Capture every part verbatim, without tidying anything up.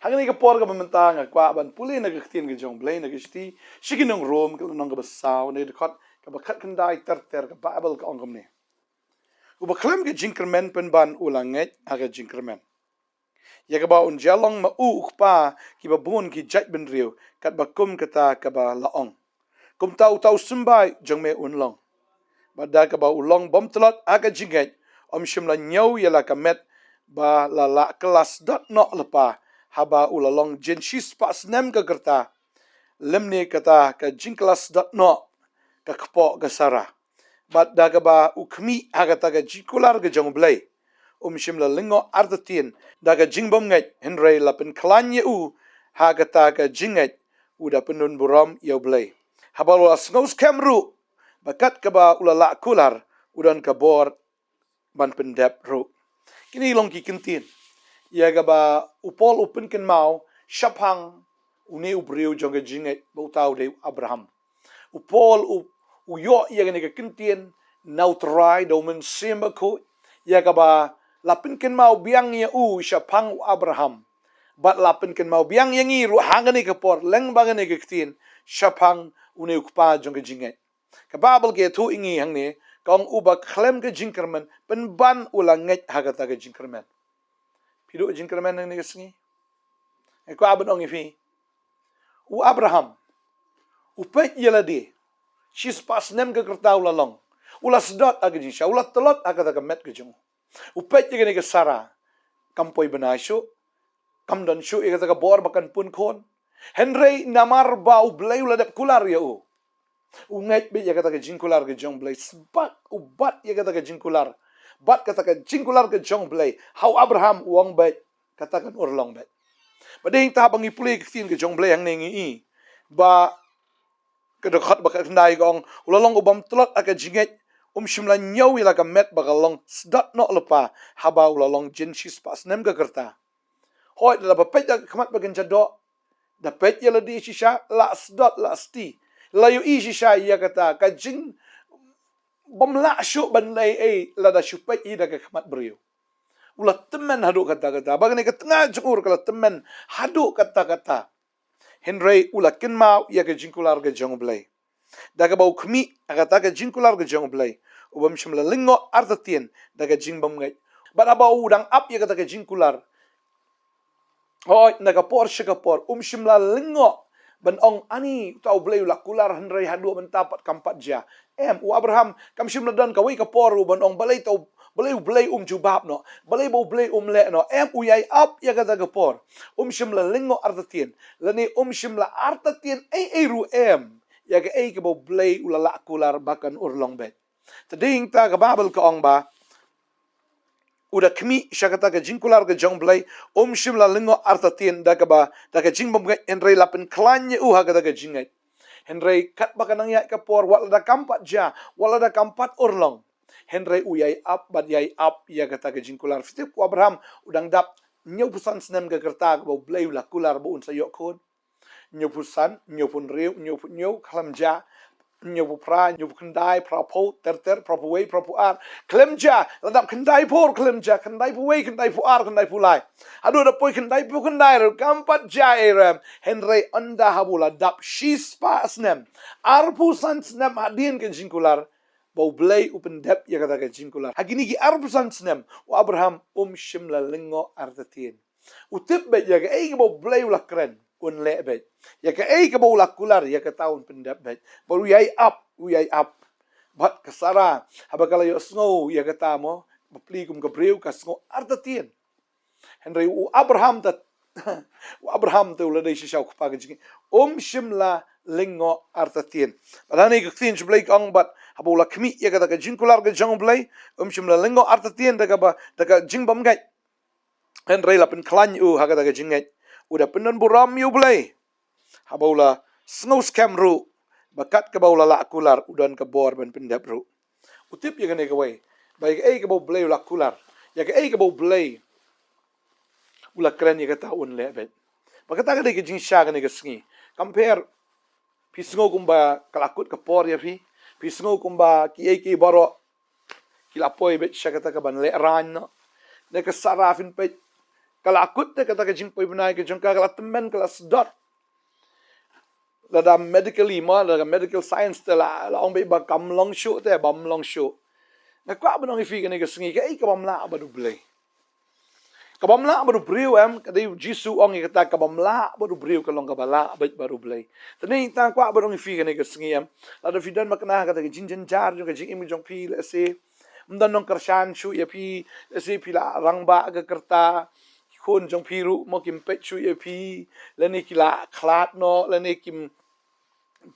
Ha kane ka por kaba mynta nga kwah ban pule na ka ktien ka jong U Blei na ka shithi sha ki nong Rom ka lynnong kaba saw na ka dkhot kaba khatkhyndai ter ter. Ka Baibl ka ong kumne: Uba khlem ka jingkyrmen pynban u la ngeit ha ka jingkyrmen, ïa kaba un ïalong ma u u kpa kiba bun ki jaitbynriew, katba kum kata kaba la ong: Kumta uta u symbai jong me un long. Bad da kaba u long bymtlot ha ka jingngeit, um shym la ñiew ïa la ka met ba la lah kylla sdot noh lypa haba u la long jin shispah snem ka rta, lymne kata ka jingkylla sdot noh ka kpoh ka Sara. Bad da kaba u khmih ha kata ka jingkular ka jong U Blei, um shym la lyngngoh artatien da ka jingbymngeit, hynrei la pynkhlaiñ ïa u ha kata ka jingngeit, u da pyndonburom ïa U Blei haba u la sngewskhem ruh ba kat kaba u la lah kular, u don ka bor ban pyndep ruh. Kine long ki kyntien ïa kaba u Paul u pynkynmaw shaphang une u briew jong ka jingngeit ba uta u dei u Abraham. U Paul u, u ïoh ïa kane ka kyntien na U Trai da U Mynsiem Bakhuid, ïa kaba la pynkynmaw biang ïa u shaphang u Abraham. Bad la pynkynmaw biang ïa ngi ruh ha kane ka por lyngba kane ka ktien shaphang une u kpa jong ka jingngeit. Ka Baibl ka ïathuh ïa ngi hangne, ka ong: Uba khlem ka jingkyrmen pynban u la ngeit ha kata ka jingkyrmen. Phi duh jingkyrmen hangne ka sngi? Nga kwah ban ong ïa phi, u Abraham u peit ïa lade, shispah snem ka rta u la long, u la sdot ha ka jingshisha, u la tlot ha kata ka met ka jong u. U peit ïa kane ka Sara, kam poi bnai shuh, kam don shuh ïa kata ka bor ba kan pun khun. Hynrei namar ba U Blei u la dep kular ïa u, u ngeit beit ïa kata ka jingkular ka jong U Blei. Sbak u bat ïa kata ka jingkular, bat kata ka jingkular ka jong U Blei ha u Abraham, u ong beit, kata kan urlong beit. Bad dei hangta ba ngi pule ka ktien ka jong U Blei hangne ngi i ba ka dkhot ba khatkhyndai ka ong: U la long u bymtlot ha ka jingngeit, um shym la ñiew ïa la ka met ba ka long sdot noh lypa haba u la long jin shispah snem ka rta. Hooid, lada ba peit da ka khmat ba kynja doh, da peit ïa lade shisha, la sdot, la sti, la ïohi shisha ïa kata ka jingbymlah shuh ban leh ei ei lada shu peit hi da ka khmat briew. U la tymmen haduh katta katta, ba kane ka tnga jong u ruh ka la tymmen haduh katta katta. Hynrei u la kynmaw ïa ka jingkular ka jong U Blei, da kaba u khmih ha kata ka jingkular ka jong U Blei, u bym shym la lyngngoh artatien da ka jingbymngeit. Bad haba u dang ap ïa kata ka jingkular, hooid, na ka por sha ka por, um shym la lyngngoh ban ong, ani, uta U Blei u la kular, hynrei haduh mynta pat kam pat jia. Em, u Abraham kam shym la don kawei ka por ruh ban ong, balei uta U, balei U Blei um jubab noh, balei ba U Blei um leh noh. Em, u ïai ap ïa kata ka por. Um shym la lyngngoh artatien, lane um shym la artatien ei ei ruh, em, ïa kaei kaba U Blei u la lah kular ba kan urlong beit. Te dei hangta ka Baibl ka ong ba u da khmih sha kata ka jingkular ka jong U Blei, um shym la lyngngoh artatien da kaba, da ka jingbymngeit, hynrei la pynkhlaiñ ïa u ha kata ka jingngeit. Hynrei katba ka nang ïaid ka por, wat lada kam pat jia, wat lada kam pat urlong, hynrei u ïai ap bad ïai ap ïa kata ka jingkular. Phi tip, u Abraham u dang dap hynñiewphew san snem ka rta kaba U Blei u la kular ba un sa ïoh khun. Hynñiewphew san, hynñiewphew hynriew, hynñiewphew hynñiew, khlem jia. Hynñiewphew phra, hynñiewphew khyndai, phraphew, ter ter, phraphew wei, phraphew ar, khlem jia. La dap khyndaiphew, khlem jia. Khyndaiphew wei, khyndaiphew ar, khyndaiphew lai, haduh da poi khyndaiphew khyndai ruh kam pat jia ei ruh, em. Hynrei ynda haba u la dap shispah snem, arphew san snem hadien ka jingkular, ba U Blei u pyndep ïa kata ka jingkular. Ha kine ki arphew san snem, u Abraham um shym la lyngngoh artatien. U tip beit ïa kaei kaba U Blei u la kren, un leh beit. Ïa kaei kaba u la kular, ïa kata un pyndep beit. Bad u ïai ap, u ïai ap. Bad ka Sara, haba ka la ïohsngew ïa kata, mo, bapli kum ka briew, ka sngew artatien. Hynrei u Abraham te, u Abraham te u la dei shisha u kpa ka jingngeit, um shym la lyngngoh artatien. Bad hangne ka ktien jong U Blei ka ong, bad haba u la khmih ïa kata ka jingkular ka jong U Blei, um shym la lyngngoh artatien da kaba, da ka jingbymngeit, hynrei la pynkhlaiñ ïa u ha kata ka jingngeit, u da pyndonburom ïa U Blei. Haba u la sngewskhem ruh ba kat kaba u la lah kular, u don ka bor ban pyndep ruh. U tip ïa kane kawei, ba ïa kaei kaba U Blei u la kular, ïa kaei kaba U Blei u la kren, ïa kata un leh beit. Ba kata ka dei ka jingshisha kane ka sngi. Kam pher phi sngew kumba ka la kut ka por ïa phi, phi sngew kumba kiei kiei baroh ki la poi beit sha kata kaban lehraiñ noh. Ne ka Sara, phin peit, Ka la kut te kata ka jingpoi bnai ka jong ka, ka la tymmen, ka la sdot. Lada medically mo, lada medical science te la, la ong beit ba kam long shuh te, bam long shuh. Nga kwah ban ong ïa phi kane ka sngi, kaei ka bym lah bad U Blei? Ka bym lah bad u briew em, ka dei U Jisu ong ïa kata, ka bym lah bad u briew ka long kaba lah bad, bad U Blei. Te nangta kwah ban ong ïa phi kane ka sngi em, lada phi don ba kane kata ka jingjynjar jong ka jingim jong phi, lehse ym don nongkyrshan shuh ïa phi, lehse phi la rangbah ka rta, ki khun jong phi ruh mo kim peit shuh ïa phi, lane ki la khlad noh, lane kim,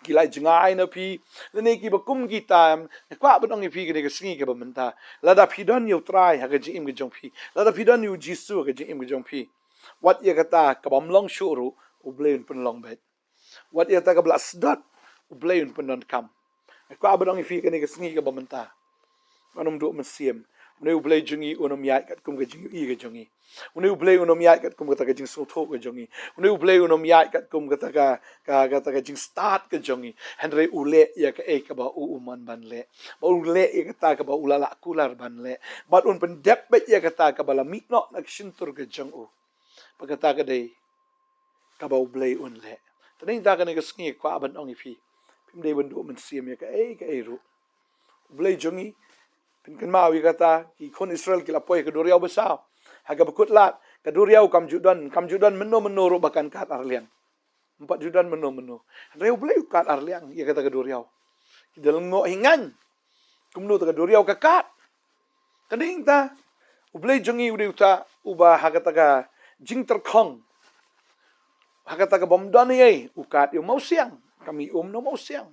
ki la jngai na phi, lane kiba kum kita em, nga kwah ban ong ïa phi kane ka sngi kaba mynta, lada phi don ïa U Trai ha ka jingim ka jong phi, lada phi don ïa U Jisu ha ka jingim ka jong phi, wat ïa kata ka bym long shuh ruh, U Blei un pynlong beit. Wat ïa kata kaba la sdot, U Blei un pyndonkam. Nga kwah ban ong ïa phi kane ka sngi kaba mynta, wat nym duh mynsiem. Une U Blei jong ngi un ym ïaid katkum ka jingïohi ka jong ngi. Une U Blei un ym ïaid katkum kata ka jingsngewthuh ka jong ngi. Une U Blei un ym ïaid katkum kata ka, ka, kata ka jingstad ka jong ngi. Hynrei u leh ïa kaei kaba u, u mon ban leh. Bad u leh ïa kata kaba u la lah kular ban leh. Bad un pyndep beit ïa kata kaba la mih noh na ka shyntur ka jong u. Bad kata ka dei kaba U Blei un leh. Te nangta kane ka sngi kwah ban ong ïa phi, phim dei ban duh mynsiem ïa kaei kaei ruh. U Blei jong ngi, phin kynmaw ïa kata, ki khun Israel ki la poi ha ka duriaw basaw, ha kaba kut lad. Ka duriaw kam ju don, kam ju don mynno mynno ruh ba kan kad arliang. Ym pat ju don mynno mynno. Hynrei U Blei u kad arliang ïa kata ka duriaw. Ki da lyngngoh hi ngaiñ. Kumno te ka duriaw ka kad? Te nangta U Blei jong ngi u dei uta uba ha kata ka jingtyrkhong, ha kata ka bym don ei ei, u kad ïa u mawsiang, ka mih um na u mawsiang.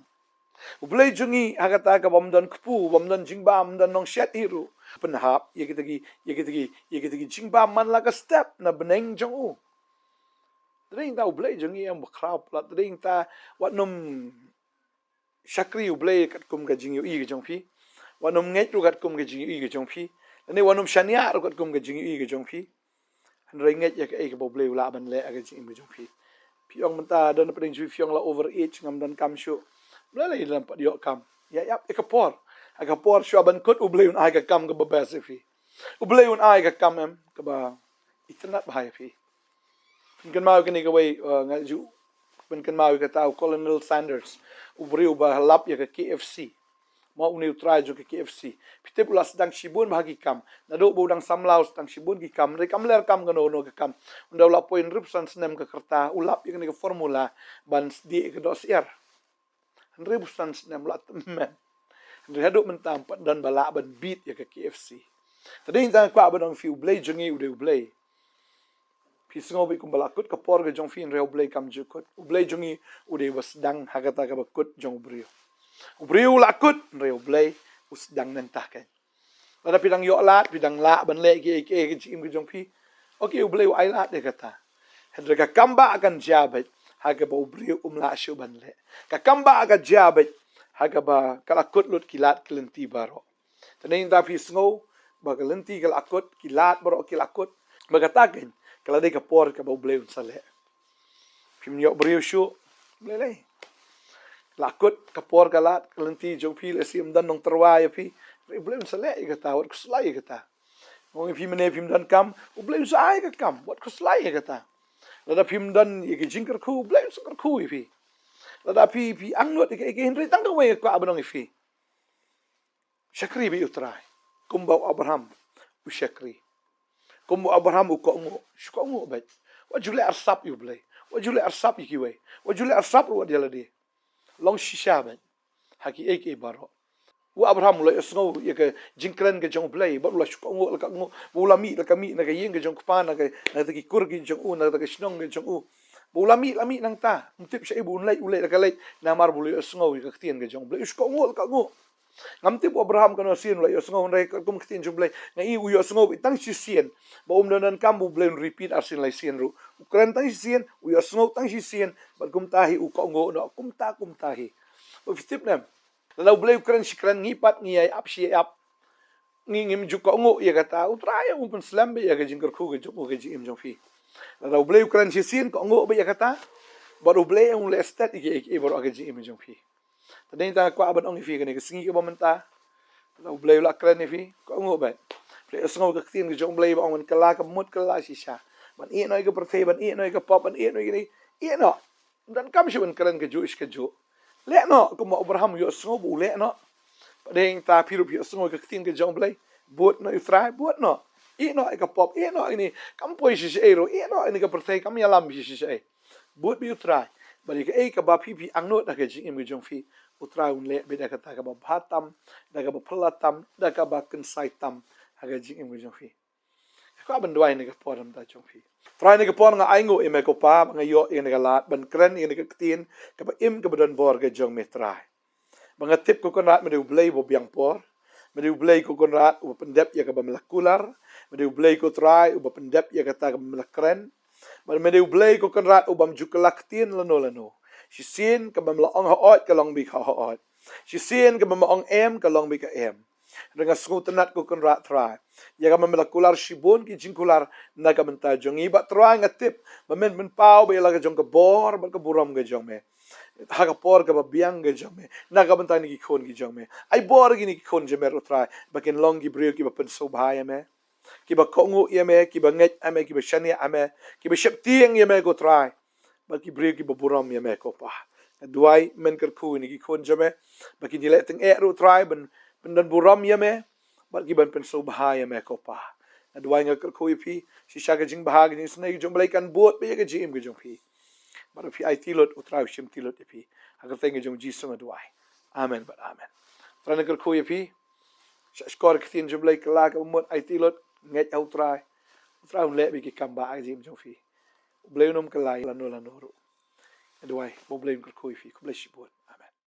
U Blei jong ngi ha kata ka bym don kpu, bym don jingbam, bym don nongshet hi ruh, pynhap ïa kita ki, ïa kita ki, ïa kita ki jingbam man la ka step na bneng jong u. Te nangta U Blei jong ngi em ba khraw palat. Te nangta wat nym shakri U Blei katkum ka jingïohi ka jong phi. Wat nym ngeit ruh katkum ka jingïohi ka jong phi. Lane wat nym shaniah ruh katkum ka jingïohi ka jong phi. Hynrei ngeit ïa kaei kaba U Blei u lah ban leh ha ka jingim ka jong phi. Phi ong mynta don na pdeng jong phi, phi ong la over age, ngam don kam shuh. Balei lei lem pat ïoh kam? Ïa ïap ïa ka por. Ha ka por shuwa ban kut U Blei un ai ka kam kaba best ïa phi. U Blei un ai ka kam em kaba itynnad bha ïa phi. Pynkynmaw kane kawei, uh, nga ju pynkynmaw ïa kata u Colonel Sanders, u briew ba lap ïa ka K F C. Mo, une u trai jong ka K F C. Phi tip u la sdang shibun bha ki kam. Naduh ba u dang samla u sdang shibun ki kam. Hynrei kam ler kam kano kano ka kam. Ynda u la poi hynriewphew san snem ka rta, u lap ïa kane ka formula ban sdieh ïa ka dohsyiar. Hynriewphew san snem la tymmen. Hynrei haduh mynta ym pat don ba lah ban beat ïa ka K F C. Te dei tang kwah ban ong ïa phi, U Blei jong ngi u dei U Blei. Phi sngew beit kumba la kut ka por ka jong phi, hynrei U Blei kam ju kut. U Blei jong ngi u dei uba sdang ha kata kaba kut jong u briew. U briew u la kut, hynrei U Blei u sdang nangta keiñ. Lada phi dang ïoh lad, phi dang lah ban leh kiei kiei ha ka jingim ka jong phi, okay, U Blei u ai lad ïa kata. Hynrei ka kam ba kan jia beit ha kaba u briew um lah shuh ban leh. Ka kam ba ka jia beit ha kaba ka la kut lut ki lad ki lynti baroh. Te nangta phi sngew ba ka lynti ka la kut, ki lad baroh ki la kut, ba kata keiñ ka la dei ka por kaba U Blei un sa leh. Phim ïoh briew shuh, lei lei. La kut ka por ka lad ka lynti jong phi, lehse ym don nongtyrwa ïa phi, U Blei un sa leh ïa kata, wat khuslai ïa kata. Ong ïa phi mynne phim don kam, U Blei un sa ai ka kam, wat khuslai ïa kata. Lada phim don ïa ka jingkyrkhu, U Blei un sa kyrkhu ïa phi. Lada phi, phi angnud ïa ka, ïa ka, hynrei tang kawei nga kwah ban ong ïa phi. Shakri beit ïa U Trai kumba u Abraham u shakri. Kumba u Abraham u kohnguh, shu kohnguh beit. Wat ju leh arsap ïa U Blei. Wat ju leh arsap ïa kiwei. Wat ju leh arsap ruh wat ïa lade. Long shisha beit ha kiei kiei baroh. U Abraham u la ïohsngew ïa ka jingkren ka jong U Blei bad u la shu kohnguh la ka kohnguh. Bad u la mih la ka mih na ka ïing ka jong u kpa, na ka, na kata ki kur ki jong u, na kata ka shnong ka jong u. Bad u la mih la mih nangta. Ym tip shaei ba un leit, u leit la ka leit. Namar ba u la ïohsngew ïa ka ktien ka jong U Blei. U shu kohnguh la ka kohnguh. Ngam tip u Abraham kano sien u la ïohsngew, hynrei katkum ka ktien jong U Blei nga i u ïohsngew beit tang shisien. Ba um don donkam ba U Blei un repeat arsien laisien ruh. U kren tang shisien, u ïohsngew tang shisien, bad kumta hi u kohnguh noh kumta kumta hi. Bad phi tip ne em, lada U Blei u kren shi kren, ngi pat ngi ïai ap shi ïai ap, ngi ngim ju kohnguh ïa kata, U Trai u pynslem beit ïa ka jingkyrkhu ka jong u ha ka jingim jong phi. Lada U Blei u kren shisien, kohnguh beit ïa kata. Bad U Blei u leh stet ïa kiei kiei baroh ha ka jingim jong phi. Te dei tang kwah ban ong ïa phi kane ka sngi kaba mynta, lada U Blei u la kren ïa phi, kohnguh beit. Phi la ïohsngew ka ktien ka jong U Blei ba ong ban kylla ka mut kylla shisha. Ban ïeh noh ïa ka pyrthei, ban ïeh noh ïa ka pop, ban ïeh noh ïa kine. Ïeh noh. Ym donkam shuh ban kren kajuh shi kajuh. Leh noh, kumba u Abraham u ïohsngew ba u leh noh. Bad hangta phi ruh phi ïohsngew ïa ka ktien ka jong U Blei. Bud noh ïa U Trai, bud noh. Ïeh noh ïa ka pop, ïeh noh ïa kine. Kam poi shisha ei ruh, ïeh noh ïa kane ka pyrthei, kam ïalam shisha ei. Bud beit ïa U Trai. Bad ïa kaei kaba phi phi angnud ha ka jingim ka jong phi, U Trai un leh beit da kata kaba bha tam, da kaba phylla tam, da kaba kynsai tam ha ka jingim ka jong phi. Nga kwah ban duwai ha kane ka por na ka bynta jong phi. Trai, ha kane ka por nga ainguh ïa me ko Pa, ba nga ïoh ïa kane ka lad ban kren ïa kane ka ktien kaba im kaba don bor ka jong me Trai. Ba nga tip ko Kynrad me dei U Blei uba biang por, me dei U Blei ko Kynrad uba pyndep ïa kaba me la kular, me dei U Blei ko Trai uba pyndep ïa kata kaba me la kren. Bad me dei U Blei ko Kynrad ubym ju kylla ktien lano lano. Shisien kaba me la ong hooid ka long beit ka hooid. Shisien kaba me la ong em ka long beit ka em. Hynrei nga sngewtynnad ko Kynrad Trai, ïa kaba me la kular shibun ki jingkular na ka bynta jong ngi, bad Trai nga tip ba men pynpaw beit ïa la ka jong ka bor bad ka burom ka jong me ha ka por kaba biang ka jong me na ka bynta kine ki khun ki jong me. Ai bor ïa kine ki khun jong me ruh Trai, ba kin long ki briew kiba pynsngewbha ïa me, kiba kohnguh ïa me, kiba ngeit ha me, kiba shaniah ha me, kiba sheptieng ïa me ko Trai, bad ki briew kiba burom ïa me ko Pa. Nga duwai men kyrkhu ïa kine ki khun jong me, ba kin ïaleh tyngeh ruh Trai ban, ban don burom ïa me, bad ki ban pynsngewbha ïa me ko Pa. Nga duwai nga kyrkhu ïa phi, shisha ka jingbha ka jingisynei ka jong U Blei kan bud beit ïa ka jingim ka jong phi. Bad phi aiti lut, U Trai u shimti lut ïa phi. Ha ka kyrteng ka jong U Jisu nga duwai. Amen bad amen. Trai un kyrkhu ïa phi. Shah shkor ka ktien jong U Blei, kylla kaba mut, aiti lut, ngeit ha U Trai. U Trai un leh beit ki kam ba ha ka jingim jong phi. U Blei un ym kylla lano lano ruh. Nga duwai ba U Blei un kyrkhu ïa phi. Khublei shibun.